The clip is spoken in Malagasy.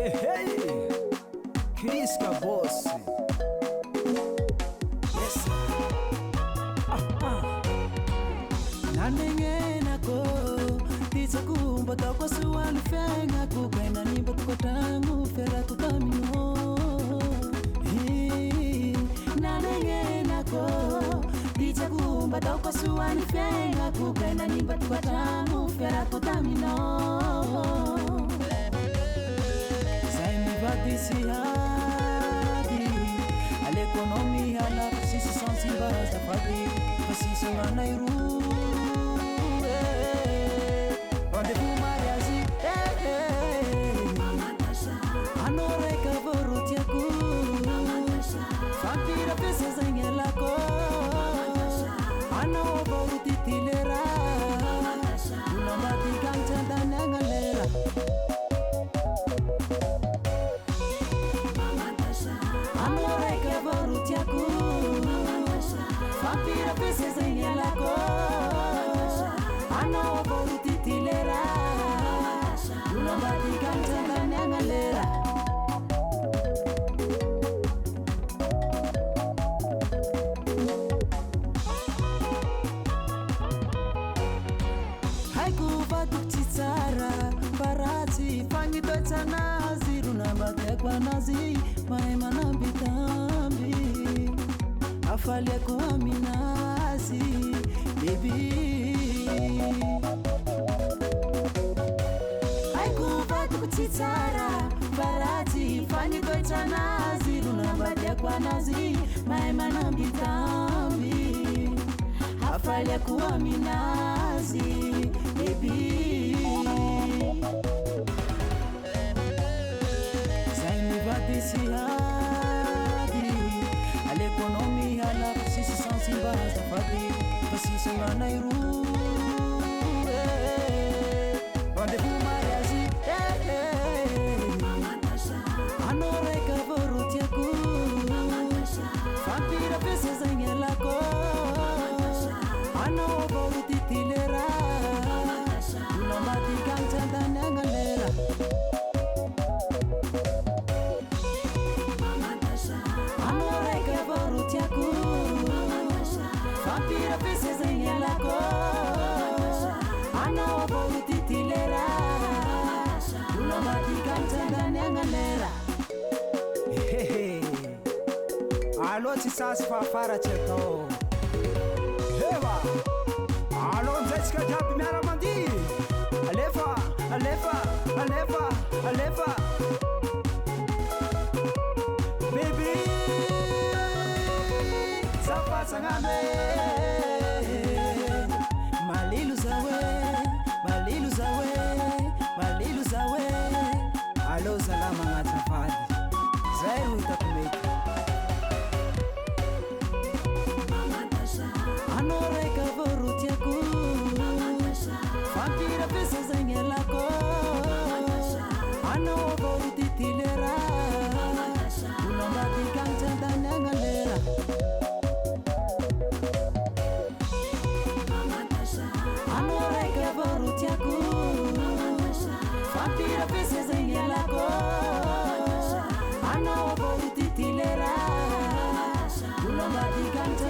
Hey hey! Chris Kabosy. Yes. Ah ah. Nanengenako ty tsako mba ataoko soa ny fiaignako kay nanimba tokantragno fiarako taminao. Hi, nanengenako ty tsako mba ataoko soa ny fiaignako kay nanimba tokantragno fiarako taminao. Zay mivady sy ady, aleoko anao miala fa tsisy sansy mba azafady fa tsisy agnanay roa eh. Rendez-vous mariage eh eh. Anao raiky avao ro tiako, fampirafesa zay alako. Anao avao ro titilera, olo ambadika agny tsy andaniagna lera. Anao raiky avao ro tiako, fampirafesa zay alako. Anao avao ro titilera, olo ambadika agny tsy andaniagna lera. Haiko vadiko tsy tsara fa ratsy fa ny toetranazy ro nambadiako anazy mahay manambitamby hafaliako aminazy baby. Haiko vadiko tsy tsara fa ratsy fa ny toetranazy ro nambadiako anazy mahay manambitamby hafaliako aminazy baby. Zay mivady sy ady, aleoko anao miala fa tsisy sansy mba azafady fa tsisy agnanay roa eh. Rendez-vous mariage eh eh. Anao raiky avao ro tiako, fampirafesa zay alako. Anao avao ro titilera, olo ambadika agny tsy andaniagna lera. Anao raiky avao ro tiako, fampirafesa zay alako. Anao avao ro titilera, olo ambadika agny tsy andaniagna lera. Hehe. Alô tsy sasy fa afara tsy atao. Eva. Alô amizay tsika jiaby miara-mandihy. Alefa, alefa, alefa, alefa. Baby. Safasagnano e. Malilo zaho e, malilo zaho e, malilo zaho e. Alô salama agnatiny. Zay ro hitako mety. Anao raiky avao ro tiako, fampirafesa zay alako. Anao avao ro titilera, olo ambadika agny tsy andaniagna lera. Anao raiky avao ro tiako, fampirafesa zay alako. Anao avao ro titilera, olo ambadika agny tsy